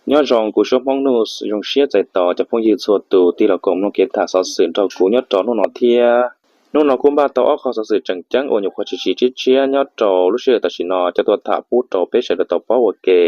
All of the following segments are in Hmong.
Nyob zoo kuv Suab Hmoob News, zoo siab txais tos cov phooj ywg txhua tus tig los koom mloog kev tham xov xwm nrog kuv nyob rau hnub no thiab. Hnub no kuj npaj tau ob qho xov xwm tseem ceeb uas nyuam qhuav tshwm sim tshiab tshiab nyob rau lub sij hawm tam sim no coj tuaj tham pub rau peb sawv daws tau paub ua ke.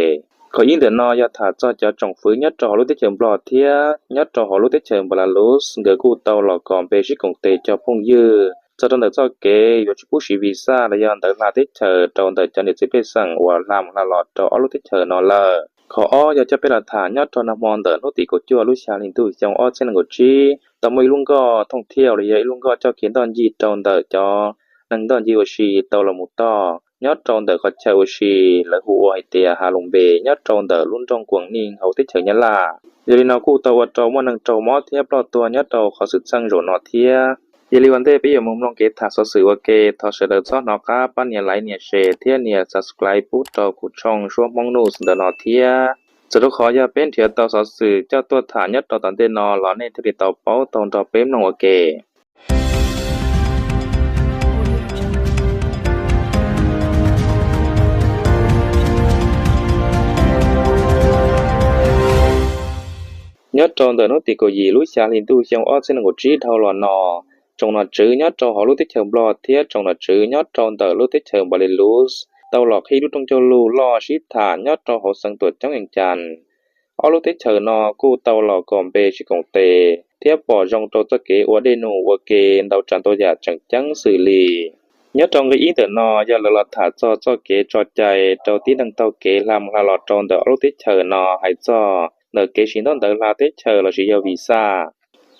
Qhov ib ntawm no yog tham txog cov tsoom fwv nyob rau hauv lub teb chaws Nplog thiab nyob rau hauv lub teb chaws Belarus, nkawd kuj tau los kos npe sib koom tes cov phooj ywg txog rau ntawm txoj kev yuav tsis pub siv visa los yog ntawv hla teb chaws rau ntawm cov niam txiv pej xeem uas hla mus hla los rau ob lub teb chaws no lawm. Qhov ob yog coj peb los tham nyob rau nag hmo ntawm hnub tim kaum cuaj lub xya hli ntuj xyoo ob txhiab nees nkaum tsib, tau muaj ib lub nkoj thooj thiaj los yog ib lub nkoj coj kev ntoj ncig rau ntawm cov neeg ntoj ncig ua si tau los mus tog nyob rau ntawm qhov chaw ua si lawv hu ua hais tias Hav Loos Npe nyob rau ntawm lub nroog Kuas Nij hauv teb chaws Nyab Laj. Yog li no kuj tau ua rau muaj neeg raug mob thiab ploj tuag nyob rau qhov xwm txheej zaum no thiab. Yog li ua ntej peb yuav mus mloog kev tham xov xwm ua ke, thov sawv daws txhob hnov qab pab nias like, nias share thiab nias subscribe pub rau kuv tshooj Suab Hmoob News ntawm no thiab. Txawm rau qhov yog peb nrhiav tau xov xwm coj tuaj tham nyob rau tom ntej no los nej thiaj li tau paub tau nrog peb mloog ua ke. Nyob rau ntawm hnub tim kaum yim lub xya hli ntuj xyoo ob txhiab nees nkaum tsib dhau los no, tsoom nom tswv nyob rau hauv lub teb chaws Nplog thiab tsoom nom tswv nyob rau ntawm lub teb chaws Npalis Lus tau los qhib lub rooj cog lus loj sib tham nyob rau hauv xeev Tuam Ceeb Vees Cas. Ob lub teb chaws no kuj tau los kos npe sib koom tes thiab pom zoo rau txoj kev ua dej num ua ke ntau tsav ntau yam tseem ceeb xws li nyob rau nqe ib ntawm no yog lawv los tham txog txoj kev tso cai rau tib neeg taug kev hla mus hla los rau ntawm ob lub teb chaws no hais txog ntawm kev siv ntaub ntawv hla teb chaws lossis yog visa.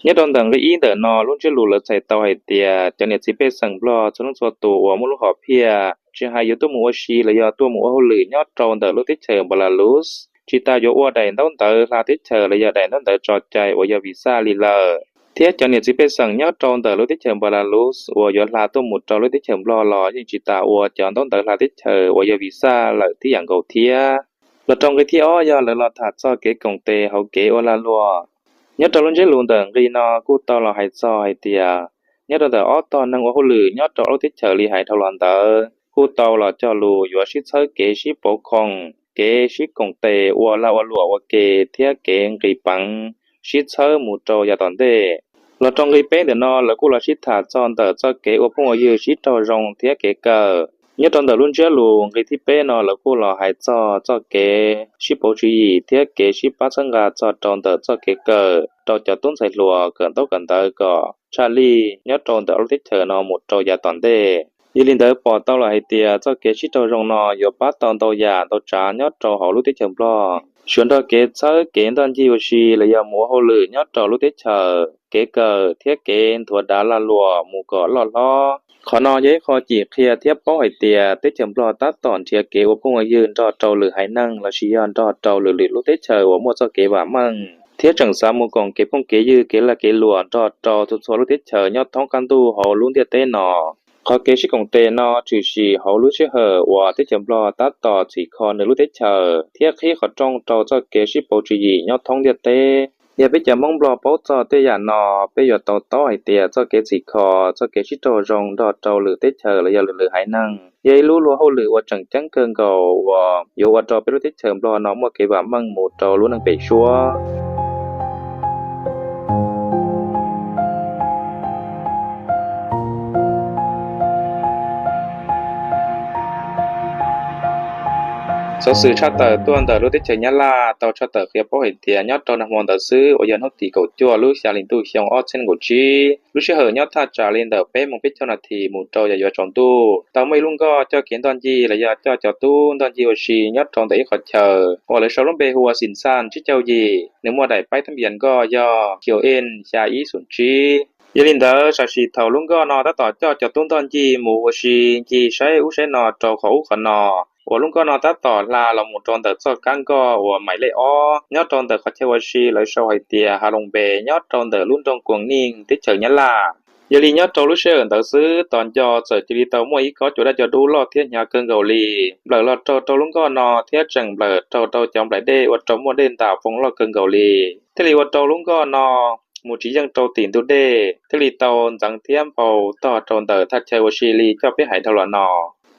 Nyob rau ntawm nqe ib ntawm no lub ntsiab lus lawv txhais tau hais tias cov niam txiv pej xeem Nplog txhua leej txhua tus uas muaj lub hom phiaj tsis hais yuav tuaj mus ua si los yog tuaj mus ua hauj lwm nyob rau ntawm lub teb chaws Npalis Lus tsis tas yuav ua daim ntaub ntawv hla teb chaws los yog daim ntaub ntawv tso cai uas yog visa li lawm. Thiab cov niam txiv pej xeem nyob rau ntawm lub teb chaws Npalis Lus uas yuav hla tuaj mus rau lub teb chaws Nplog los yeej tsis tas ua cov ntaub ntawv hla teb chaws uas yog visa lawm tib yam nkaus thiab. Los rau nqe thib ob yog lawv los tham txog kev koom tes hauv kev ua lag luam. Nyob rau lub ntsiab lus ntawm nqe no kuj tau los hais txog hais tias nyob rau ntawm ob tog neeg ua hauj lwm nyob rau ob lub teb chaws li hais dhau los ntawd kuj tau los cog lus yuav sib txhawb kev sib pauv khoom, kev sib koom tes ua lag ua luam ua ke thiab kev nqis peev sib txhawb mus rau yav tom ntej. Los rau nqe peb ntawm no lawv kuj los sib tham txog ntawm txoj kev ua phooj ua ywg sib raug zoo thiab kev kawm. Nyob rau ntawm lub ntsiab lus nqe thib peb no lawv kuj los hais txog txoj kev sib pauv tswv yim thiab kev sib pab txhawb nqa txog rau ntawm txoj kev kawm rau cov tub ntxhais hluas kawm ntaub kawm ntawv kom tshaj lij nyob rau ntawm ob lub teb chaws no mus rau yav tom ntej. Yog li ntawd pom tau lawm hais tias txoj kev sib raug zoo no yuav pab tau ntau yam ntau tsav nyob rau hauv lub teb chaws Nplog, suav nrog kev txhawb kev ntoj ncig ua si los yog mus ua hauj lwm nyob rau lub teb chaws, kev kawm thiab kev nthuav dav lag luam mus kom loj hlob. Qhov no yog ib qho cim qhia thiab paub hais tias teb chaws Nplog tab tom nrhiav kev ua phooj ua ywg nrog rau lwm haiv neeg lossis yog nrog rau lwm lwm lub teb chaws uas muaj txoj kev vam meej thiab tseem xav mus koom kev phooj kev ywg kev lag kev luam nrog rau txhua txhua lub teb chaws nyob thoob qab ntuj hauv lub ntiaj teb no. Qhov kev sib koom tes no tshwm sim hauv lub sij hawm uas teb chaws Nplog tab tom txhim kho nws lub teb chaws thiab qhib qhov rooj rau txoj kev sib pauv tswv yim nyob thoob ntiaj teb. Yog peb cov Hmoob Nplog paub txog tej yam no, peb yuav tau taub hais tias txoj kev txhim kho, txoj kev sib raug zoo nrog rau lwm teb chaws los yog lwm lwm haiv neeg yog ib lub luag hauj lwm uas tseem ceeb kawg nkaus uas yuav ua rau peb lub teb chaws Nplog no muaj kev vam meej mus rau lub neej pem suab. Xov xwm tshaj tawm tuaj ntawm lub teb chaws Nyab Laj tau tshaj tawm qhia paub hais tias nyob rau nag hmo ntawd xwb uas yog hnub tim kaum cuaj lub xya hli ntuj xyoo ob txhiab nees nkaum tsib, lub sij hawm nyob thaj tsam li ntawm peb moos peb caug nas this mus rau yav yuav tsaus ntuj tau muaj ib lub nkoj coj kev ntoj ncig los yog coj cov tub ntoj ncig ua si nyob rau ntawm ib qhov chaw uas lawv sau lub npe hu ua Xim Xaj tsib caug yim, nws muaj daim paib thab npias nkoj yog Q N xya ib xoom tsib. Yog li ntawd, tam sim thaum lub nkoj no tab tom coj cov tub ntoj ncig mus ua si ncig saib ub saib no rau qhov ub qhov no, uas lub nkoj no tab tom hla los mus rau ntawm txoj kab nkoj uas maim lej ob nyob rau ntawm qhov chaw ua si lawv sau hais tias Hav Loos Npe nyob rau ntawm lub nroog Kuas Nij teb chaws Nyab Laj. Yog li nyob rau lub sij hawm ntawd xwb, tos nco txawm cia li tau muaj ib kob cua daj cua dub loj thiab hnyav kawg nkaus li nplawm los raug rau lub nkoj no thiab tseem nplawm raug rau cov nplaim dej ua rau muaj dej ntas foo loj kawg nkaus li, thiaj li ua rau lub nkoj no mus tsis yeej rau tim ntug dej, thiaj li tau ntxeev thiab npau tog rau ntawm thaj chaw ua si li coj peb hais dhau los no.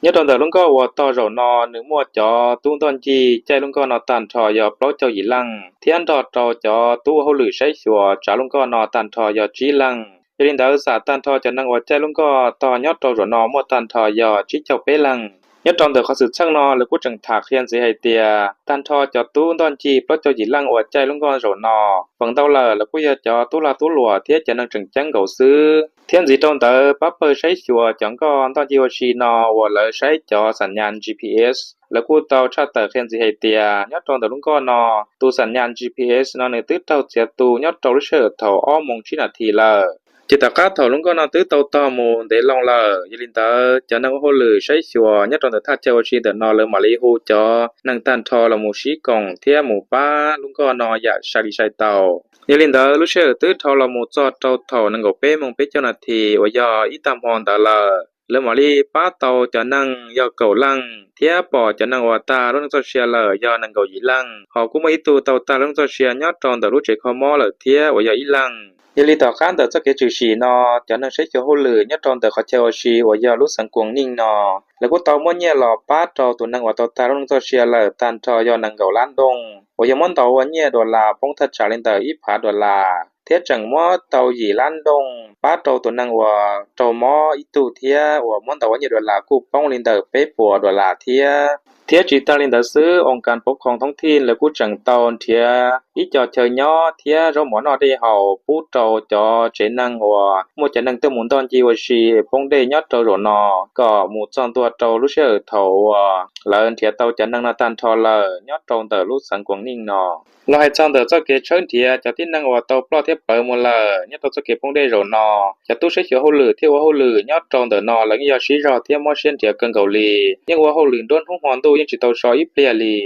Nyob rau ntawm lub nkoj uas tog zaum no nws muaj cov tub ntoj ncig caij lub nkoj no tag nrho yog plaub caug yim leej, thiab nrog rau cov tub ua hauj lwm saib xyuas tsav lub nkoj no tag nrho yog tsib leej. Yog li ntawd xam tag nrho cov neeg uas caij lub nkoj tog nyob rau zaum no muaj tag nrho yog tsib caug peb leej. Nyob rau ntawm qhov xwm txheej no lawv kuj tseem tham qhia ntxiv hais tias tag nrho cov tub ntoj ncig plaub caug yim leej uas caij lub nkoj zaum no feem ntau lawm lawv kuj yog cov tub lag tub luam thiab cov neeg tseem ceeb nkaus xwb. Thiab ntxiv rau ntawd pab pawg saib xyuas cov nkoj ntoj ncig ua si no uas lawv saib cov xam nyas G P S, lawv kuj tau tshaj tawm qhia ntxiv hais tias nyob rau ntawm lub nkoj no tus xam nyas G P S no nws twb raug txiav tu nyob rau lub sij hawm thaum ob moos tsib nas this lawm. Ces tom qab thaum lub nkoj no twb tau tog mus ntev loo lawm, yog li ntawd cov neeg ua hauj lwm saib xyuas nyob rau ntawm thaj chaw ua si ntawm no lawv mam li hu cov neeg tag nrho los mus sib koom thiab mus pab lub nkoj no yam sai li sai tau. Yog li ntawd lub sij hawm twb dhau los mus txog rau thaum nees nkaum peb moos peb caug nas this uas yog ib tag hmo ntawd lawm, lawv mam li pab tau cov neeg yog kaum leej thiab pom cov neeg uas tag lub neej txoj sia lawm yog nees nkaum yim leej, ho kuj muaj ib tug tau tag lub neej txoj sia nyob rau ntawm lub tsev kho mob lawm thiab uas yog ib leej. Yog li tom qab ntawm txoj kev tshwm sim no, cov neeg saib xyuas hauj lwm nyob rau ntawm qhov chaw ua si uas yog lub xeev Kuam Neej no, lawv kuj tau muab nyiaj los pab rau tus neeg uas tau tag lub neej txoj sia lawm tag nrho yog nees nkaum lab ntooj, uas yog muab ntaus ua nyiaj dollar poob thaj tsam li ntawm ib phav dollar, thiab tseem muab tau yim lab ntooj pab rau tus neeg uas raug mob ib tug thiab uas muab ntaus ua nyiaj dollar kuj poob li ntawm peb puas dollar thiab. Thiab tsis tag li ntawd xwb, oo kas pov khoom thoob thij lawv kuj tseem tau nrhiav ib co chaw nyob thiab zaub mov noj dej haus pub rau cov tsev neeg uas muaj cov neeg tuaj mus ntoj ncig ua si poob dej nyob rau zaum no, kom mus txog ntua rau lub sij hawm thaum uas lawv nrhiav tau cov neeg no tag nrho lawm nyob rau ntawm lub xeev Kuam Neej no. Los hais txog ntawm txoj kev tshawb nrhiav cov tib neeg uas tau ploj thiab plawv mus lawm nyob rau txoj kev poob dej zaum no, cov tub saib xyuas hauj lwm thiab ua hauj lwm nyob rau ntawm no lawv yeej yog siv zog thiab mob siab nrhiav kawg nkaus li, yeej ua hauj lwm nruab hnub hmo ntuj yeej tsis tau so ib pliag li.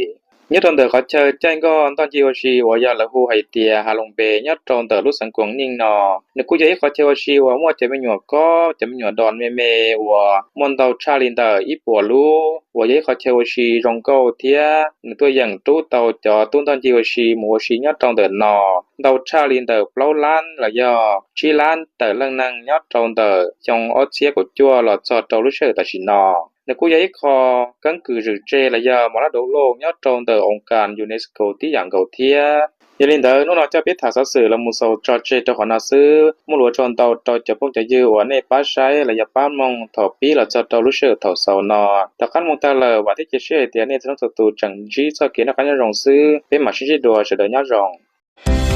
Nyob rau ntawm qhov chaw caij nkoj ntoj ncig ua si uas yog lawv hu hais tias Hav Loos Npe nyob rau ntawm lub xeev Kuam Neej no, nws kuj yog ib qhov chaw ua si uas muaj cov me nyuam kob, cov me nyuam dos me me uas muaj ntau tshaj li ntawm ib puas lub, uas yog ib qhov chaw ua si zoo nkauj thiab nws tuaj yeem rub tau cov tub ntoj ncig ua si mus ua si nyob rau ntawm no ntau tshaj li ntawm plaub lab los yog tsib lab tawm leej neeg nyob rau ntawm xyoo ob txhiab kaum cuaj los txog rau lub sij hawm tam sim no. Nws kuj yog ib qho keeb kwm zwm tse los yog mos lab dauv loj nyob rau ntawm oo kas UNESCO tib yam nkaus thiab. Yog li ntawd hnub no coj peb tham xov xwm los mus xaus tso tseg rau qhov no xwb, muaj lus ua tsaug ntau rau cov phooj cov ywg uas nej pab saib los yog pab mloog thaum pib los txog rau lub sij hawm thaum xaus no. Tom qab mloog tag lawm vam thiab cia siab hais tias nej txhua leej txhua tus tseem ntsib txoj kev noj qab nyob zoo xwb, peb mam sib ntsib dua, sawv daws nyob zoo.